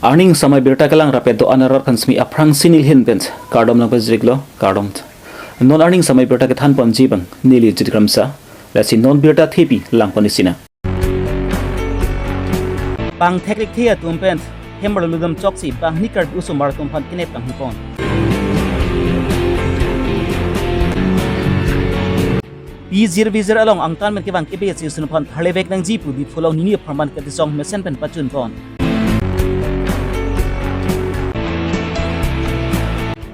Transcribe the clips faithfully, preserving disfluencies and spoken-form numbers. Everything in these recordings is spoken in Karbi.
Arni samai birta kelang rapet do-an arat aphan semi aphrangsi neli ahin pen kardom nangpajirlo, kardom. Non arni samai birta kethan ponji abang neli Jit Kramsa, lasi non birta thepi lang pon isi nang. Pangthek thekthe atum pen hem arlo lutdam choksi banghini Karbi osomar atum aphan kenep kanghu pon. Pijir vijir along angtan pen kevang kepikechesung aphan tharlevek nangji pu Diphu along nini apharman kachesong mesen pen pachun pon.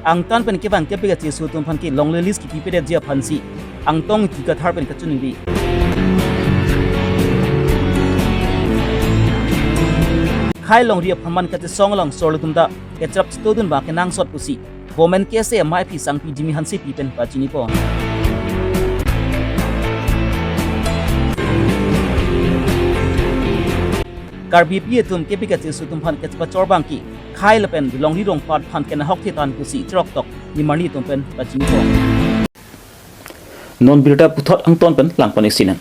Angtan pen kevang kepikechesung atum aphan ke longle list kipi pedetji aphansi Angtong Ingti Kathar pen kachun ingri. Khei longri apharman kachesong along sorlo atum ta kacharap chitodun ba kenangsot pusi Women K S A amei aphi Sangpi Jimi Hansepi pen pachini pon. Karbipi atum kepikechesung atum aphan kachepachor abang ke khei lapen longri rongpat aphan kenahok thetan pusi cheroktok nimarni atum pen pachini pon. Non birta puthot angton pen lang pon isi nang.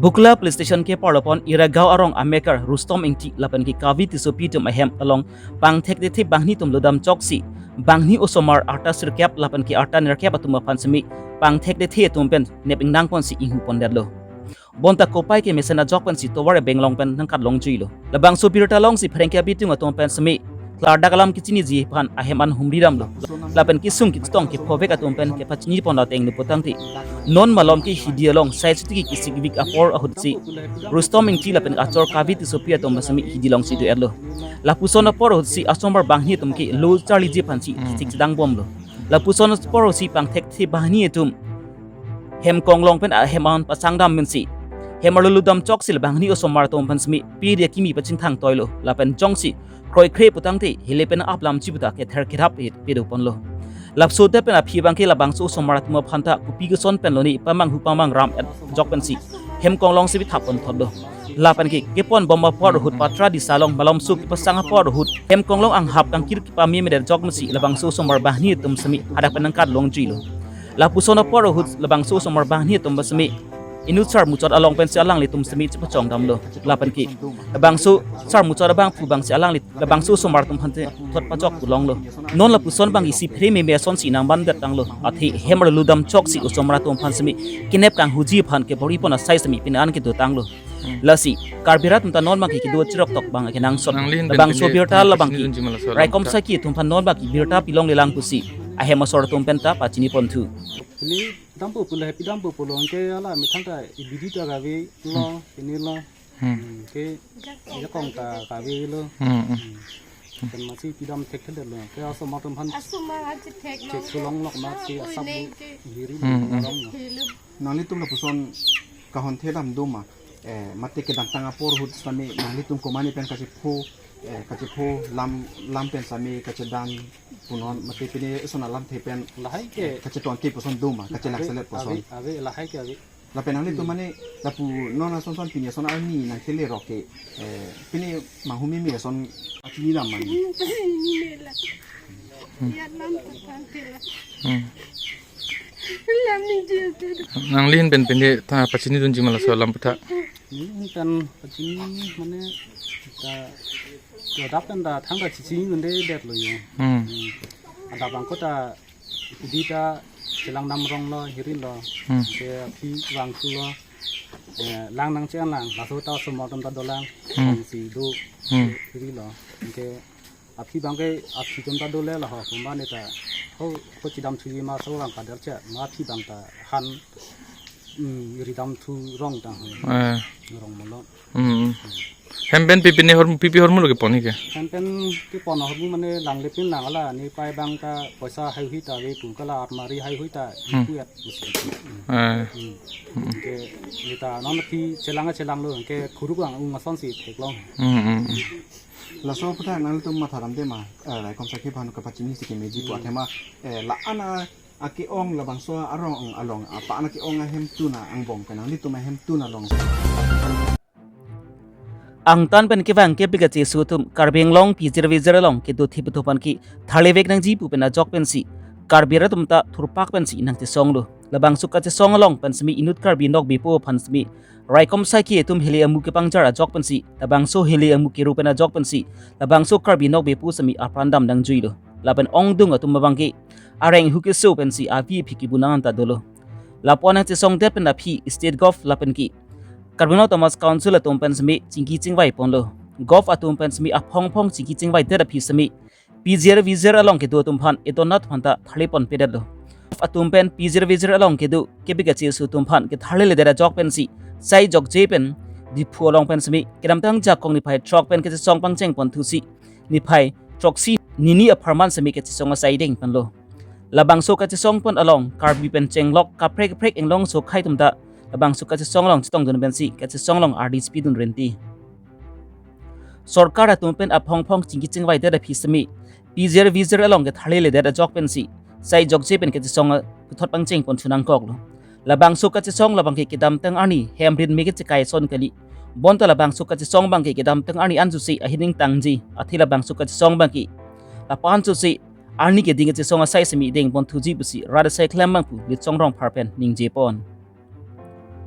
Bukla Police Station keparlo pon Iragaon arong amekar Rustom Ingti lapen ke Kavi Tissopi atum ahem along pangthek thekthe banghini atum lutdam choksi banghini osomar arta sirkep lapen ke arta nerkep atum aphan semi pangthek thekthe atum pen nep ingnang ponsi inghu pondetlo. Bonta kopai kemesen ajok pensi tovar abeng along pen nangkat longjuilo. Labangso birta alongsi pherangke abitung atum pen semi klardak alam kechiniji aphan ahem an humri damlo. Lapen kesung kechetong kephovek atum pen kepachini pon ateng lo putangte, non malom ke hidi along sai sutiki kesikvik apor ahutsi Rustom Ingti lapen achor Kavi Tissopi atum pen semi hidi alongsi do-etlo. Lapuson apor ahutsi asomar banghini atum ke lo charliji aphansi Hmm. thik chedang bomlo. Lapuson apor ahutsi pangthek thekthe banghini atum hem konglong pen ahem an pasang dam mensi hem arlo lutdam choksi la banghini osomar atum aphan semi piri akimi pachingthang toilo. Lapen jongsi kroikre putangte hile pen aplamchi puta kether kerap pe-, pedo ponlo. Lapuson det pen aphi abang ke labangso osomar atum aphan ta kopi koson pen loni pamanghu pamangram-et jok pensi hem konglong semi thap pon thotlo. Lapen ke kepon bom apor ahut Patra Disa along malomso kepasang apor ahut hem konglong anghap kangkir kepame medet jok pensi labangso osomar banghini atum semi hadak pen nangkat longjuilo. Lapuson apor ahut labangso osomar banghini atum semi inut sar muchot along pensi alanglitum semi chepachong damlo. Lapen ke labangso sar muchot abangphu abangsi alangli labangso osomar atum aphan te thot pachok pu longlo. Non lapuson abang isi phere meme asonsi nangbandet tanglo. Athe hem arlo lutdam choksi osomar atum aphan semi kenep kanghuji aphan kebor-i pon asai semi pini an kedo tanglo. Hmm. Lasi Karbi rat atum ta non abang ke kedo cheroktok abang kenangsot. Nanglin pen labangso pende birta labang ke pachini dunji ma laso alam raikom ta. Saki atum aphan non abang ke birta pilongle lang pusi ahem asor atum pen ta pachini ponthu. Pini dampo pulo, happy dampo pulo, anke hala methang ta ibidi ta kavelo, Hmm. pini lo. Hmm. Hmm, ke jakong ta kavelo. Hmm, hmm. Hmm. Pen masi pidam thekthelo. Ke asomar atum aphan Asomar aji thek chek long. Sulong lok masi Oi, asap neng bu ke. Hiri Hmm, hmm. Long. Hilo. Nanglitum lapuson kahon the dam do ma. Eh, mate kedamtang apor ahut sami nanglitum komane pen kachepho, eh, kachepho lam, lam pen sami kachedan punon mate pine eson alamthe pen Lahai ke. Kachetonte puson do ma, kachelang Ave, selet puson. Ave, ave, lahai ke ave. Lapen nanglitum Hmm. mane lapu non ason son pine ason arni nangkele rok ke, eh, pine manghumeme ason achini dam mane. Ini nela. Hmm. Ya lam tu kan tela. Hmm. Lam ni dia tu. Nanglin pen pende ta pachini dunji ma laso alam puthot. Ini kan pachini mane ta, ta adap kan ta thang ta chichi ngunde det lo yo. Hmm. Hmm. Adap abang ko ta di ta chelang dam ronglo hiri lo. Hmm. Ke aphi vangthulo. Eh, lang nangche-an lang, laso ta osomar atum ta dolang. Hmm. Kongsi do Hmm. hiri lo. Ke aphi abang ke aphi atum ta dole laho, kumba ne ta ho, ho chidamthuji ma so abang kadal che, ma aphi abang ta han, mm, ridamthu rong ta han. Eh. Rong molo. Hmm. Hem pen pi pine hor, pi pi hormu lo kepon ke? Hem pen kepon hormu mane langle pin lang ala, ne pai abang ta poisa haihui ta ave pu kala almari haihui ta Hmm. ipu et. Eh. Hmm. Hmm. Ke ne ta non aphi chelang chelang lo, ke khuru abang ung asonsi theklong. Hmm, hmm, hmm. Laso aputhak nanglitum matha damde ma, eh, raikom saki aphan kapachini si kemeji pu Hmm. athema, eh, la-an ake-ong labangso arong along, apa-an ake-ong ahemtun angbong pen nanglitum ahemtun along. Angtan pen kevang kepikechesung atum Karbi Anglong pijir vijir along kedo thip atum aphan ke tharlevek nangji pu pen ajok pensi Karbi arat atum ta thurpak pensi nangchesonglo. Labangso kachesong along pen semi inut Karbi nokbepo aphan semi raikom saike atum hili amu kepangjar ajok pensi, labangso hili amu keru pen ajok pensi, labangso Karbi nokbepo semi apran dam nangjuilo. Lapen ongdung atum abangke areng hu keso pensi avi aphi kibu nang anta dolo. Lapu-an nangchesongdet pen aphi State Govt lapen ke Karbi Anglong Autonomous Council atum pen semi chingki chingvai ponlo. Govt atum pen semi aphong aphong chingki chingvaidet aphi semi P G R V G R along kedo atum aphan idonat aphanta tharle ponpedetlo. Atum pen P G R V G R along kedo kebe kacheso atum aphan ketharle ledet ajok pensi sai jokje pen Diphu along pen semi kedamtang jakong niphai throk pen kachesong pangcheng ponthusi niphai throksi nini apharman semi kachesong asai deng ponlo. Labangso kachesong pon along Karbi pen chenglok kaprek kaprek inglongso akhei atum ta labangso kachesong along chetongdun pensi kachesong along ardi chepidun renti. Sorkar atum pen aphong aphong chingki chingvaidet aphi semi P G R V G R along ketharle ledet ajok pensi sai jokje pen kachesong puthot pangcheng ponthu nangkoklo. Labangso kachesong labangke kedamtang arni hem rit me kechekai ason kali. Bonta labangso kachesong abangke kedamtang arni ansusi ahin ingtangji, athe labangso kachesong abangke lapu-an susi arni keding kachesong asai semi deng ponthuji pusi rat asai klem abang pu Litsong Rongphar pen ningje pon.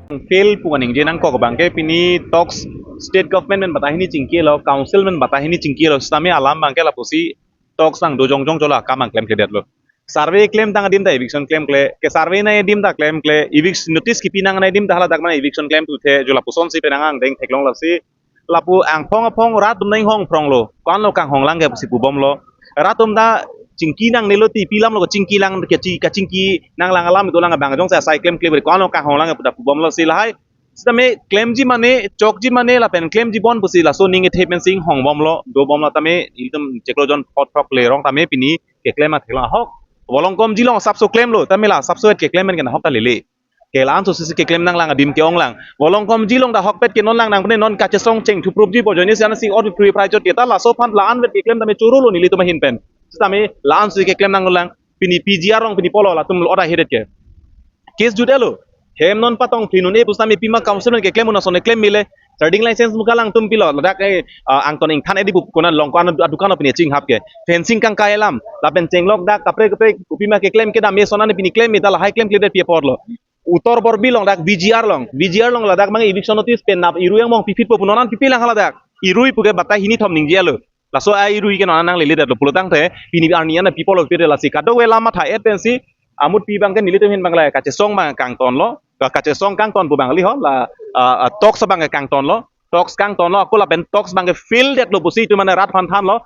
Fail pu kaningje nangkok abangke pini talks state government pen bata hini chingkilo, council pen bata hini chingkilo, sitame alam abangke lapusi talks nangdo jongjong chola akam abang klemkledetlo. Survey klemtang adim ta eviction klemkle, ke survey nangji adim ta klemkle, eviction notice kipi nangnei adim ta haladak mane eviction klemthu the, jo lapusonsi penang angdeng theklong lasi. Lapu angphong aphong rat atum nang hongphronglo. Ko-anlo kanghonglang ke pusi pubomlo. Rat atum ta chingki nangnelo ti pi alamlo, chingki lang ke chi, kachingki nanglang alam dolang abang jongsi asai klemkle, ko-anlo kanghonglang ke pu ta pubomlo si lahai. Sitame klemji mane, chokji mane lapen klemji bon pusi laso ning kethe pensi hongbomlo, dobomlo tame ilitum chiklo jon phot throk le rong tame pini keklem atheklong ahok. Volongkom jilong asapso klemlo, tame la asapso et keklem pen ke nahok ta lele. Ke la-an susi keklem nanglang adim ke-onglang. Volongkom jilong ta ahokpet ke non lang nang pene non kachesong chengthuprupji pu ajoine si ansi or phrui phrai chot ke ta laso aphan la-an vet keklem tame chorolo nelitum ahin pen. Sitame la-an susi keklem nanglang. Pini P G R along pini pulo latum order hedet ke. Case jutelo. Hem non patong plinun e pusitame pima council keklem un ason keklem mile. Trading license muka lang tum pilo. Ladak eh, ah, angton ingthan edi pu kona longko an adukan pini chinghap ke. Fencing kangkai alam. Lapen chenglok dak kaprek kaprek kopima keklem kedam me sonan pini klem me ta lahai klemkledet pi aporlo. Uttor Borbil along dak V G R along. V G R along ladak mang eviction notice pen nap irui angmong pipit po pu non an pipi lang haladak. Irui puke bata hini thom ningjelo. Laso a irui ke non an nanglele detlo pulotangte pini arni an people of Pire lasi kadokave lam matha et pensi amut pi abangke nelitum ahin abang la kachesong abang kangtonlo, ka kachesong kangton pu abang liho la, ah, ah, talks abangke kangtonlo, talks kangtonlo, ako lapen talks abangke fail detlo pusi itum mane rat aphan thanlo,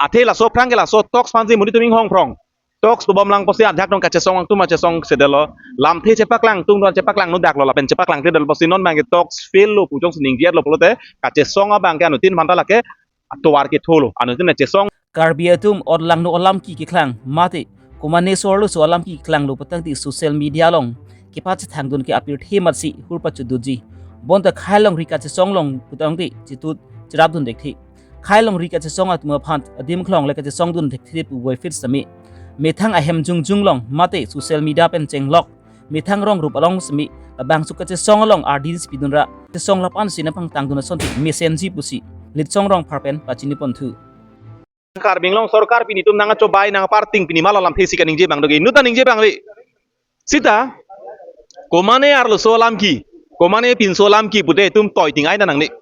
athe laso aphrang ke laso talks aphansi monit atum inghongphrong. Talks dobomlang pusi ajak dong kachesong atum kachesong sedetlo, lamthe chepaklang atum don chepaklang nodaklo lapen chepaklangkledetlo pusi non abangke talks fail lo pu jongsi ningjedetlo pulote kachesong abangke anuttin aphanta lake atovar ketholo, anuttin chesong. Karbi atum ot langno alam ki keklang mate, komane sorlo so alam ki keklanglo putangte social media along kepachethangdun ke apirthe matsi hur pachudunji. Bonta khei longri kachesong along putangte chitut cherapdun dekthe. Khei longri kachesong atum aphan adim khlong le kachesongdun dekthe pu voifit sitame methang ahem jongjong along mate social media pen chenglok methang rong rup along sitame labangso kachesong along ardi chepidunra chesong lapu-an si nangpangtangdun asonte mesenji pusi Litsong Rongphar pen pachini ponthu. Karbi Anglong sorkar pini itum nangchobai nangparting pini mala lamthe si kaningje abang dogi. Inut ta ningje abang ave. Sita, komane arloso alam ki, komane pinso alam ki pute itum toi ting ai ta nangne.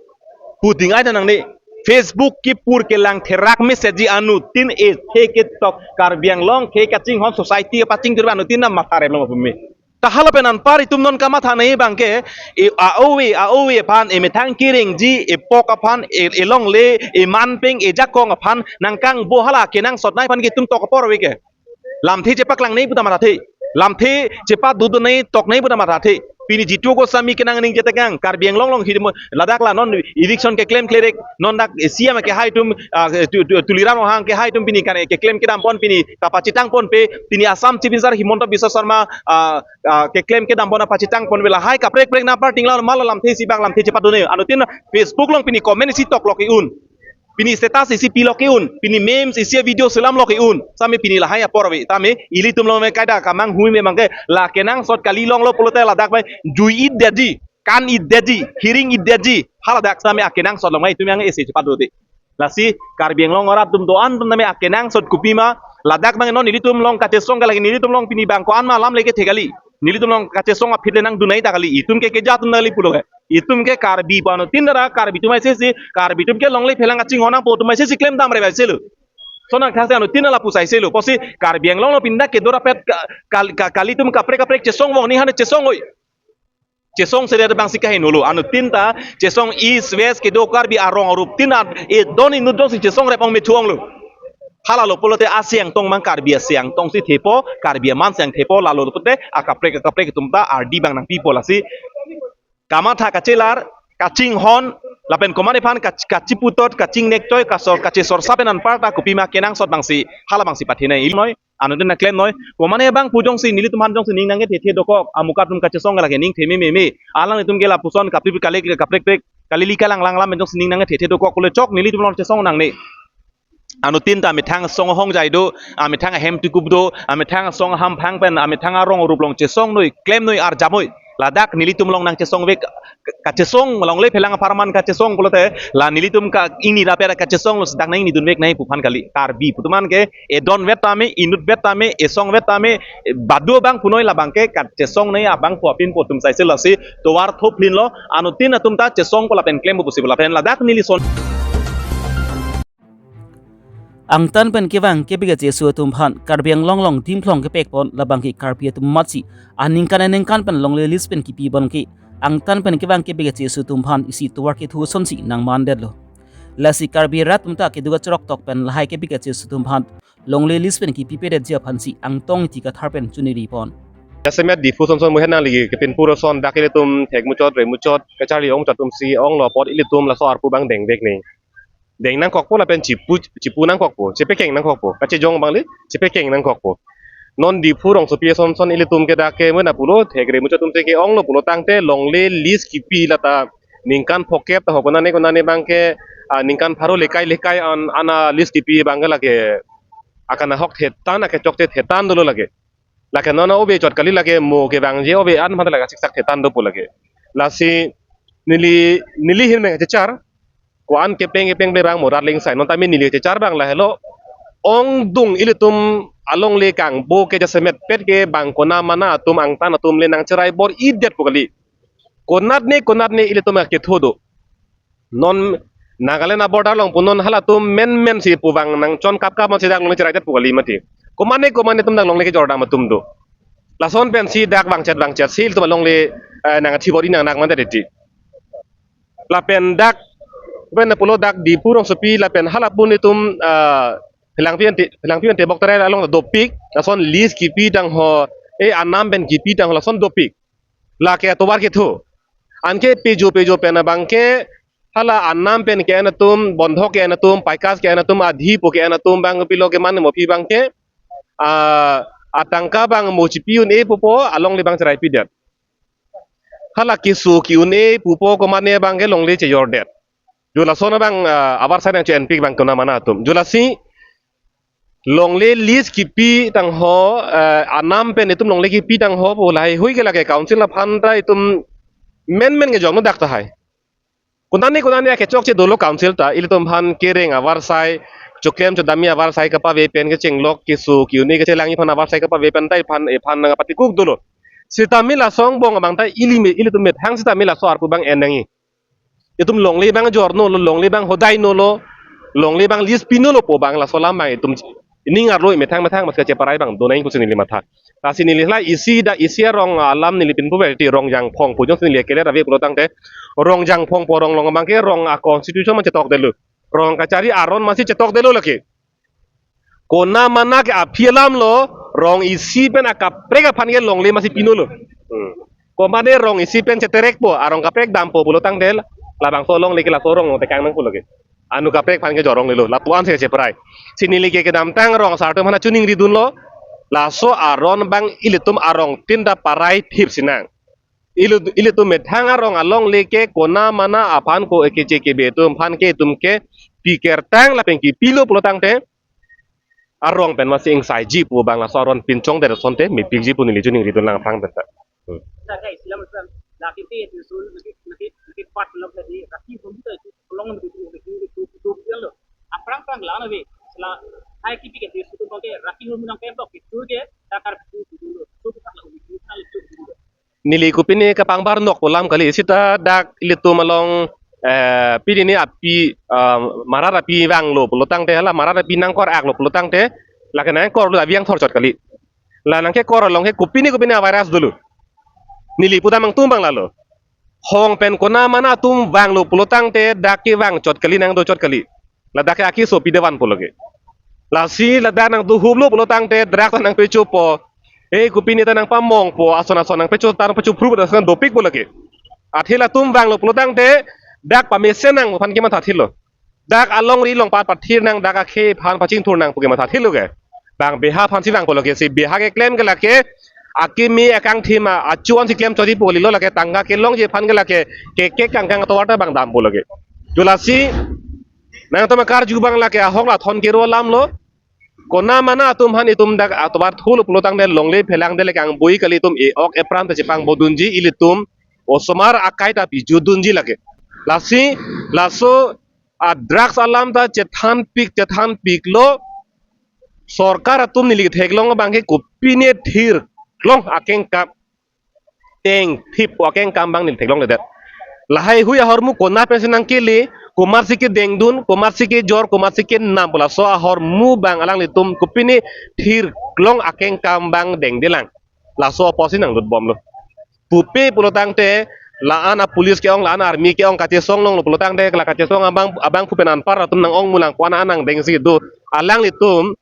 Pu ting ai ta nangne. Facebook kipur kelang therak message ji anuttin ethe ketok Karbi Anglong ke kachinghon society pachingthur anuttin na matha replo ma pume. Ta hala pen anpar itum non kamatha nangji abangke, e a-ove, a-ove aphan, emethang kerengji, epok aphan, e, elongle, emanpeng, ejakong aphan, nangkangbo hala kenangsot nangji aphan ke itum tok apor ave ke. Lamthe chepaklang nangji pu ta mathathe. Lamthe chepadodun nangji tok nangji pu ta mathathe. Pini Jitu Goswami kenang ningje tekang, Karbi Anglong along hidimo, ladak la non eviction keklemkledek, non dak C M kehai atum, ah, tu, tu, Tuliram Ronghang kehai atum pini kane keklem kedam pon pini kapachethang ponpe, pini Assam Chief Minister Himanta Biswa Sarma, ah, ah, keklem kedam pon pachethang ponpe lahai kaprek kaprek nangparting la mala lamthe si abang lamthe chepadun nangji. Anuttin Facebook along pini comment isi toklok ke-un. Pini status isi pilok ke-un. Pini memes isi video selamlok ke-un. Sitame pini lahai apor ave. Tame ilitum along me kaida kamanghu me abangke la kenangsot kali longlo pulote ladak bai jui-i detji, kan-i detji, hiring-i detji. Haladak sitame akenangsot along mai itum yang isi chepadunde. Lasi Karbi Anglong arat atum do-an atum tame akenangsot kopima Ladak abang non nelitum along kachesong ke lake nelitum along pini abang ko-an ma alam leke thek kali. Nelitum along kachesong aphi le nangdun nangji ta kali. Itum ke keja atum ta kali pulo ke. Itum ke Karbi pu anuttin ta Karbi atum aisesi, Karbi atum ke longle phelang kachinghon nangpo atum aisesi klem damre bai selo. Lason angthang si anuttin ta lapu sai selo. Pusi Karbi Anglong along pini dak kedo rapet ka-, kal-, ka-, kali atum kaprek kaprek chesong vong ni hane chesong oi. Chesong seret abang si kaheno lo. Anuttin ta chesong East West kedo Karbi arong arup tin an e don inut don si chesong rep ong me thu ong lo. Halalo pulote a-Siang Tong abang Karbi a-Siang Tong si thepo, Karbi aman Siang thepo, lalo pulote akaprek akaprek atum ta ardi abang nangpipo lasi. Kamatha kachelar, kachinghon, lapen komatne aphan kach-, kachiputot, kachingnek choi, kasor, kachesor sapen anparta kopima kenangsot abang si, hala abang si pathenei. Inoi, anuttin ta klem noi. Komane abang pu jongsi nelitum aphan jongsi ning nangkethethe dokok, amukat atum kachesong ke lake ning theme meme. Alanglitum ke lapuson kaprek kali kaprek prek, kalili kalang lang lam jongsi ning nangkethethe dokok, kule chok nelitum along chesong nangne. Anuttin ta amethang asong ahongjai do, amethang ahem tikup do, amethang asong ahamphang pen, amethang arong arup along chesong noi, klem noi, arjap noi. Ladak nelitum along nangchesong vek, kachesong, longle phelang apharman kachesong pulote, la nelitum ka ingni rapet kachesong lo sedak nang ingni dunvek nangji pu aphan kali. Karbi pu atum an ke, e don vet tame, inut vet tame, esong vet tame, e badu abang punoi labang ke, kachesong nangji abang pu apin pu atum sai selo si, tovar thop lin lo, anuttin atum ta chesongpo lapen klempo pusi lapen ladak neli son. Angtan pen kevang kepik achesu atum aphan Karbi Anglong along dimplong kepekpon labang ke Karbi atum amatsi aningkan aningkan pen longle list pen kipi abang ke angtan pen kevang kepik achesu atum aphan isi tovar kethu asonsi nangmandetlo. Lasi Karbi arat atum ta keduk achorok tok pen lahai kepik achesu atum aphan longle list pen kipipedetji aphansi Angtong Ingti Kathar pen chuniripon. Jasemet Diphu sonson muhen nangli kepinpur ason dak ilitum thekmuchot remuchot kacharli ongchot atumsi onglo apot ilitum laso arpu abang dengvek ni. Deng nangkokpo lapen chipu, chipu nangkokpo, chepekeng nangkokpo, kachejong abang le chepekeng nangkokpo. Non Diphu rongsopi asonson ilitum ke dak ke mena pulo, thekre muchot atumsi ke-onglo pulo tangte longle list kipi lata ningkan phokep ta ho konane konane abang ke, ah, ningkan pharo lekai lekai an, ana list kipi abang ke lake akan ahok thetan, akechokche thetan dolo lake. Lake non ove chot kali lake mo kevangji ove an mate lake siksak thetan dopo lake. Lasi neli, neli ahin pen kachechar, ko-an kepeng kepeng pen abang mo rat lingsai non tame neli kachechar abang lahelo. Ongdung ilitum alongle kangbo ke jasemet pet ke abang kona mana atum angtan atum le nangcherai bor-idetpo kali. Konatne konatne ilitum aketho do. Non Nagaland a-border along pu non halatum menmen si pu abang nangchon kapkap ma si dak longle cheraidetpo kali mati. Komane komane atum dak longle kejordam atum do. Lason pensi dak vangchet vangchet si ilitum alongle, eh, nangthi bor-i nang nang mandetji. Lapen dak, pen pulo dak Diphu rongsopi lapen hala pu netum, eh, Phelangpi ante, Phelangpi ante bok terai along dopik, lason list kipi tangho, eh, anam pen kipi tangho lason dopik. Lake atovar kethu. Anke pejo pejo pen abang ke hala anam pen ke-en atum, bondhok ke-en atum, paikas ke-en atum, adhi pu ke-en atum abang pilo ke man mo aphi abang ke, ah, atangka abang mo chipi un-e pupo alongle abang cherai pidet. Hala keso ke-un-e pupo komane abang ke longle chejordet. Jo lason abang, ah, avarsai nangche-enpik abang kona mana atum. Jo lasi longle list kipi tangho, eh, anam pen itum longle kipi tangho pu lahai hui ke lake council aphan ta itum menmen kejongno dak tahai. Konane konane akechokche dolo council ta, ilitum aphan kereng avarsai, choklem chodamji avarsai kapave pen kechenglok keso ke-un-e kechelangji aphan avarsai kapave pen ta iphan, iphan nangpatikuk dolo. Sitame laso angbong abang ta ili me, ilitum methang sitame laso arpu abang en nangji. Itum longle abang jornolo, longle abang hodainolo, longle abang list pinolo pu abang laso alam abang itum ining arlo methang methang mas kacheparai abang do nangji pusi neli matha. Lasi neli la isi dak isi arong alam neli pinpo berti Rongjangphong pu jongsi neli kelet ave pulo tangte Rongjangphong pu arong along abang ke rong a-constitution ma chetokdetlo. Rong kachari aron masi chetokdetlo lake. Kona mana ke aphi alam lo, rong isi pen akaprek aphan ke longle masi pinolo. Hmm. Komane rong isi pen cheterekpo, arong kaprek dampo pulo tangte labangso alongle ke laso rong tekang nangpo lake. Anu kaprek aphan ke jorong lelo, lapu-an si cheparai. Si neli ke kedamtang rong asar atum aphan chuningridunlo, laso aron abang ilitum arong tin ta parai thip sinang. Ilu-, ilitum methang arong alongle ke kona mana aphan ko ekeche kebe atum aphan ke itum ke pikertang lapen kipilo pulo tangte arong pen masi ingsaiji pu abang laso aron pinchongdet asonte mepikji pu neli chuningridun lang aphrang pen ta. Hmm. Sa guys, lam lam laki ti tu sul laki laki laki part lam tadi laki pun tu tu long tu tu tu tu tu tu lo. Aphrang aphrang lang ave. Sela hai kipi ke tu tu Oke, raki nung nang pembok itu ke, takar itu dulu. Itu kita lalu itu kita itu dulu. Neli kopine kapangbar nok pu alam kali, sita dak ilitum along, eh, pini ni api, eh, marat api vanglo pulotangte, hala marat api nangkor-aklo pulotangte, lake nangkorlo aviang thorchot kali. La nangkekor along ke kopine kopine a-virus dolo. Neli pudam angtum bang lalo. Hong pen kona mana atum vanglo pulotangte dak kevangchot kali, nangdochot kali. Ladak ke akeso pidevan pulo ke. Lasi ladak nangdohuplo pulotangte drugs nangpechopo. Eh, kopine ta nangpamongpo, ason ason nangpecho, ta nangpecho pru pu ason dopik pulo ke. Athe latum vanglo pulotangte dak pamesen nang aphan kemathathelo. Dak alongri along pat pathir nang, dak akhei aphan pachingthur nang pu kemathathelo ke. Bang beha aphansi vang pulo ke, si beha keklem ke lake akimi akangthim a-achuan si klemchotji pu kalilo, lake tangka kelongji aphan ke lake kekek kangkang atovar ta bang dam pulo ke. Jo lasi nangtum akarju bang lake ahok la thon kero alamlo. Kona mana atum aphan itum dak atovar thulo pulotangte longle phelangde lake angboi kali, itum e-ok epran ta chepangbo dunji, ilitum osomar akai ta piju dunji lake. Lasi laso a-drugs alam ta chethanpik chethanpiklo. Sorkar atum neli theklong abang ke kopine thirklong akengkam tengthip akengkam bang neli theklongledet. Lahai hui ahormu kona pensi nangkele, komatsi kedengdun, komatsi kejor, komatsi kenam pu laso ahormu bang alanglitum kopine thirklong akengkam bang dengdelang. Laso apotsi nanglut bomlo. Pupe pulotangte la-an a-police ke-ong, la-an a-army ke-ong kachesong longlo pulotangte, la kachesong abang, abang pupen anpar atum nang-ongmulang, ko-an an nangdengsi do. Alanglitum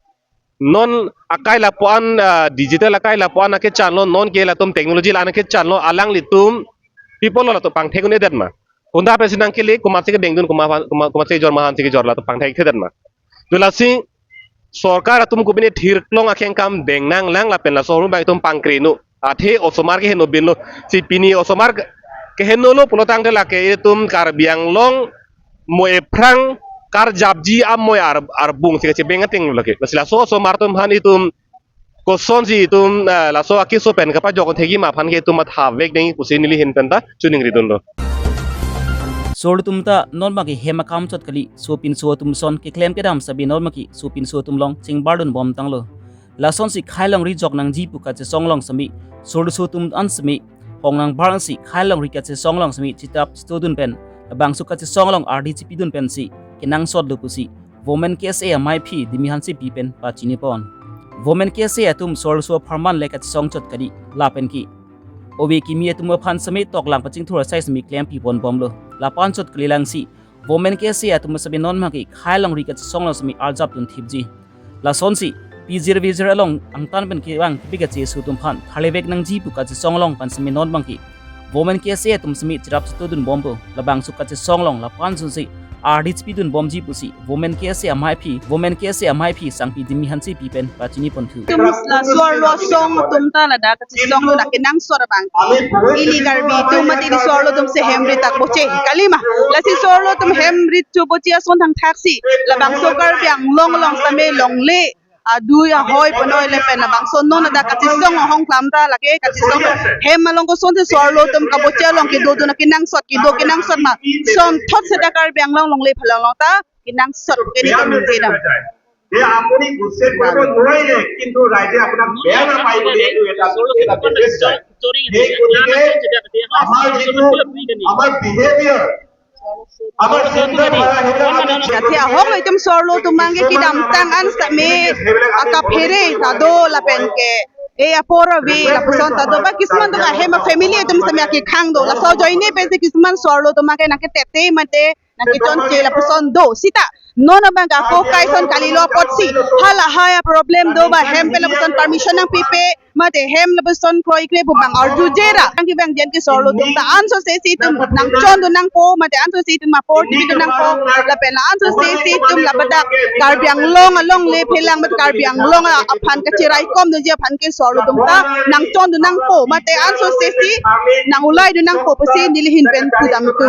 non akai lapu-an, ah, digital akai lapu-an akechanlo, non ke latum technology la-an akechanlo, alanglitum people lo latum pangthek un-edet ma? Konat pensi nangkele, komatsi kedengdun, koma, koma, komatsi kejor ma, hansi kejor, latum pangthekthedet ma? Jo lasi sorkar atum kopine thirklong akengkam deng nanglang lapen laso ahormu bang itum pangkrenu. Athe osomar keheno binlo. Si pini osomar ke-, kehenolo pulotangte lake itum Karbi Anglong mo ephrang karjapji amoi ar-, arbung si kachebeng ateng lake. Lasi laso osomar atum aphan itum kosonsi itum, eh, laso akeso pen kapajok thekji ma aphan ke itum mathavek dengji pusi neli ahin pen ta choningridunlo. Sorlo atum ta non abang ke hem akam chot kali, sopinso atum ason keklem kedam sabi non abang ke sopinso atum along chingbardun bom tanglo. Lasonsi khei alongri jok nangji pu kachesong along semi, sorloso atum an semi, hong nangbar ansi khei alongri kachesong along semi chitap chitodun pen labangso kachesong along ardi chipidun pensi kenangsot do pusi Women K S A amaiphi Dimi Hansepi pen pachinipon. Women K S A atum sorloso apharman le kachesong chot kali lapen ke ove kimi atum aphan semi toklang pachingthur asai semi klempipon bomlo. Lapu-an chot kalilang si Women K S A atum semi non abang ke khei alongri kachesong along semi arjapdun thipji. Lasonsi pijir vijir along angtan pen kevang kepi kacheso atum aphan tharlevek nangji pu kachesong along pen semi non abang ke Women K S A atum semi chirap chitodun bompo. Labangso kachesong along lapu-an sunsi ardi chipidun bomji pusi Women K S A amaiphi, Women K S A amaiphi sangpi Dimi Hansepi pen pachinipon thu. Atum la sorlo asong atum ta ladak kachesong lo, ladak kenangsot abang ili Karbi atum mati di sorlo atum si hem rit ta boche kalima. Lasi sorlo atum hem rit choboche ason thangthaksi labangso Karbi Anglong along semi longle adui ahoi ponoi lapen labangso non ladak kachesong ahong klam ta lake kachesong hem along kosonsi sorlo atum kaboche along kedodun kenangsot, kedo kenangsot ma sonthot seta Karbi Anglong longle phalong along ta kenangsot ke neli ningje dam. যে আপুনি উচ্ছেদ কৰিব নোৱাৰিলে, কিন্তু ৰাইজে আপোনাক বেয়া নাপায় বুলি এইটো এটা, এটা মেছেজ যায়। সেই গতিকে আমাৰ যিটো, আমাৰ বিহেভিয়াৰ, আমাৰ চিন্তাধাৰা, সেইবিলাক আমি Athe ahok lo itum sorlo atum abang ke kedamtang an semi akaphere ta do lapen ke e apor ave lapuson ta do, ba kisuman do ahem a-family atum semi akekhang do. Laso ajoine pensi kisuman sorlo atum abang ke nangketete mate nangkechonche lapuson do. Sita non abang ke ako kaison kalilo apotsi halahai a-problem do ba hem pen lapuson permission nangpipe mate hem lapuson kroikre pu abang arjuje ra. Nangkevang jen ke sorlo atum ta ansose si itum nangchondun nangpo mate ansose si itum apor tipidun nangpo lapen ansose si itum lapadak Karbi Anglong alongle phelang mate Karbi Anglong a-, aphan kacheraikomdunji aphan ke sorlo atum ta nangchondun nangpo mate ansose si nang-ulaidun nangpo pusi neli ahin pen pudam tu.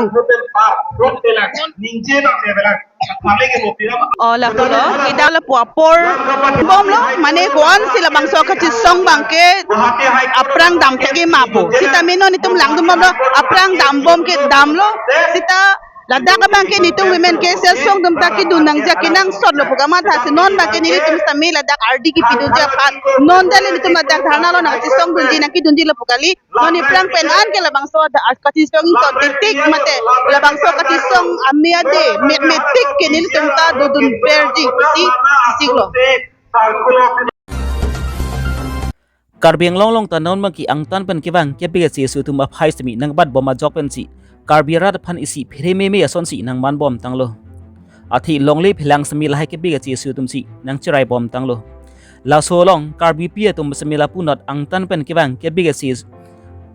O lapulo, kedam lapu apor bomlo, mane ko-ansi labangso kachesong abang ke aphrang dam thekji ma pu. Sita mane non itum langdun bomlo, aphrang dam bom ke damlo, sita Ladak abang ke nelitum women K S A song atum ta kedun nangji akenangsot lo pu kamatha si non abang ke nelitum sitame ladak ardi kepidunji aphan non dali nelitum ladak dharna along nangkachesongdunji nangkedunji lo pu kali. Non aphrang pen an ke labangso ada kachesong ington titik mate labangso kachesong ame ade me metik ke nelitum ta dodun berji si siklo. Karbi Anglong along ta non abang ke angtan pen kevang kebe ke C S U atum aphai sitame nangbatbom ajok pensi Karbi arat aphan isi phere meme asonsi nangmanbom tanglo. Athe longle phelang sitame lahai kebe ke C S U atumsi nangcheraibom tanglo. Laso along Karbipi atum sitame lapunot angtan pen kevang kebe ke C S U,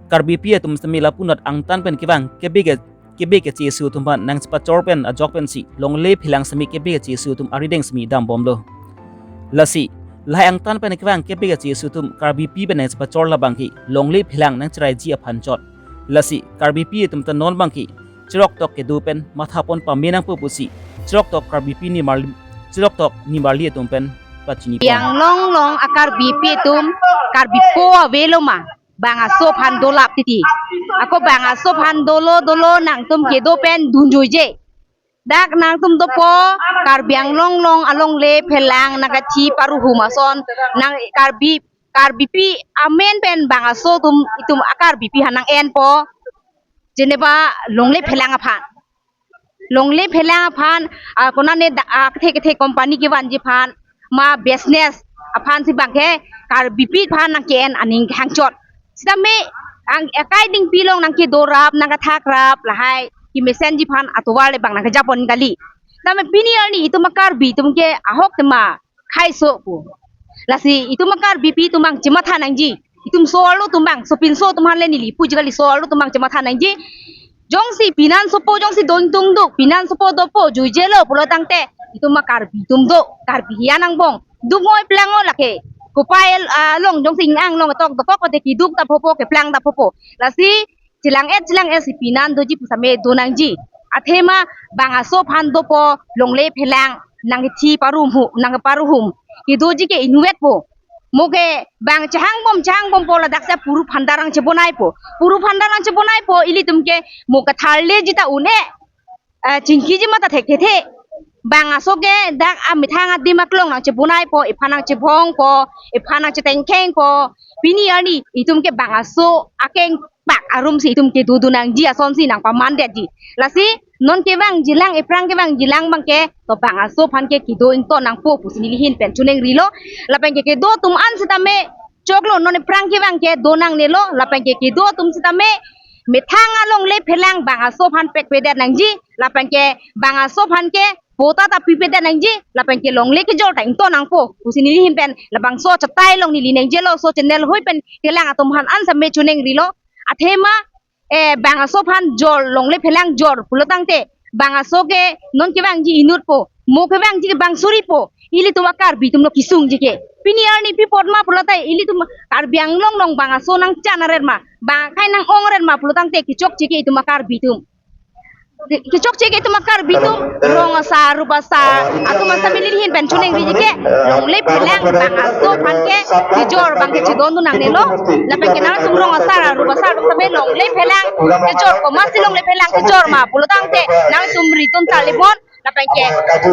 Karbipi atum sitame lapunot angtan pen kevang kebe ke kebe ke C S U atum aphan nangchepachor pen ajok pensi longle phelang sitame kebe ke C S U atum arideng sitame dambomlo. Lasi lahai angtan pen kevang kebe ke C S U atum Karbipi pen nangchepachor labang ke longle phelang nangcheraiji aphan chot. Lasi Karbipi atum ta non abang ke cheroktok kedo pen mathapon pame nangpo pusi cheroktok Karbipi nimarli, cheroktok nimarli atum pen pachini pon. Karbi Anglong along a-Karbipi atum Karbipo avelo ma? Bang aso aphan dolap titi. Ako bang aso aphan dolo dolo nangtum kedo pen dunjoije. Dak nangtum dopo Karbi Anglong along alongle phelang nangkethi paruhum ason nang Karbi, Karbipi amen pen bang aso atum itum a-Karbipi aphan nang-enpo. Jeneba longle phelang aphan. Longle phelang aphan, ah, konane da, ah, kethe kethe company kevanji aphan, ma business aphan si abang ke Karbipi aphan nangke-en aning hangchot. Sitame ang akai dingpi along nangkedorap, nangkethakrap, lahai kemesenji aphan atovar le abang nangkejapon kali. Sitame pini arni itum a-Karbi atum ke ahok tema khaiso pu. Lasi itum a-Karbipi atum abang chematha nangji. Itum so arlo atum abang, sopinso atum aphan le neli puji kali, so arlo atum abang chematha nangji. Jongsi pinan sopo, jongsi don tungduk, pinan sopo dopo, juijelo pulo tangte itum a-Karbi atum do, Karbi hian angbong. Duk ngoi plang o lake. Kopai, ah, along jongsi ing-ang along tok dokok kote keduk ta phopo, keplang ta phopo. Lasi chelang-et chelang-et si pinan doji pu sitame do nangji. Athema bang aso aphan dopo longle phelang nangkethi paruhum, nangkeparuhum. Kedoji ke inutvet po. Mo ke bang chehangbom chehangbompo ladak si puru phandar nangchebonaipo. Puru phandar nangchebonaipo ilitum ke mo ketharleji ta un-e. Eh, chingkiji mata thekthe. Bang aso ke dak amethang adim aklong nangchebonaipo, iphan nangchebongpo, iphan nangchetengkhengpo. Pini arni itum ke bang aso akeng pak arum si itum kedodun nangji asonsi nangpamandetji. Lasi non kevangjilang, iphrang kevangjilang abang ke to bang aso aphan ke kedo ington nangpo pusi neli ahin pen choningrilo. Lapen ke kedo atum an sitame choklo, non iphrang kevang ke do nangnelo, lapen ke kedo atum sitame methang alongle phelang bang aso aphan pekpedet nangji, lapen ke bang aso aphan ke patta ta pipedet nangji, lapen ke longle kejor ta ington nangpo pusi neli ahin pen labangso achetai along neli ningjelo, laso channel ahoi pen kelang atum aphan an sitame choningrilo. Athema, eh, bang aso aphan jor, longle phelang jor pulo tangte bang aso ke non kevangji inutpo, mo kevangji ke bang suripo, ilitum a-Karbi atum lo kesungji ke. Pini arni pi apot ma pulo tangte ilitum Karbi Anglong along bang aso nangchan aret ma, bang akhai nang-ong aret ma pulo tangte kechokche ke itum a-Karbi atum. Kechokche ke itum a-Karbi atum, rong asar, rup asar atum an sitame neli ahin pen choningriji ke, longle phelang bang aso aphan ke kejor abang ke chedondun nangnelo. Lapen ke nangtum rong asar, rup asar atum sitame longle phelang kejor, komatsi longle phelang kejor ma pulo tangte nangtum ridun tali bon. Lapen ke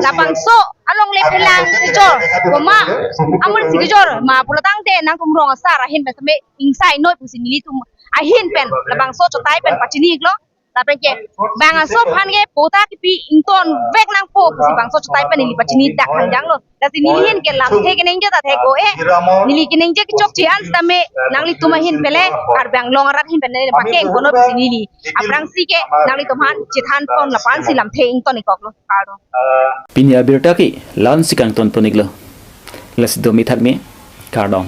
labangso alongle phelang kejor, komat amonsi kejor ma pulo tangte nangtum rong asar ahin pen sitame ingsainoi pusi nelitum ahin pen labangso achetai pen pachini-iklo. Lapen ke bang aso aphan ke patta kepi ingtonvek nangpo pusi bangso achetai pen neli pachini dak hanjanglo. Lasi neli ahin ke lamthe keningje ta thek-o-e. Neli keningje kechokche an sitame nanglitum ahin pen le Karbi Anglong arat ahin pen le pakeng kono pusi neli aphrangsi ke nanglitum aphan chethanpon lapu ansi lamthe ington-ikkoklo. Kardom. Pini abirta ke la-ansi kangtonpon-iklo. Lasi do mithak me. Kardom.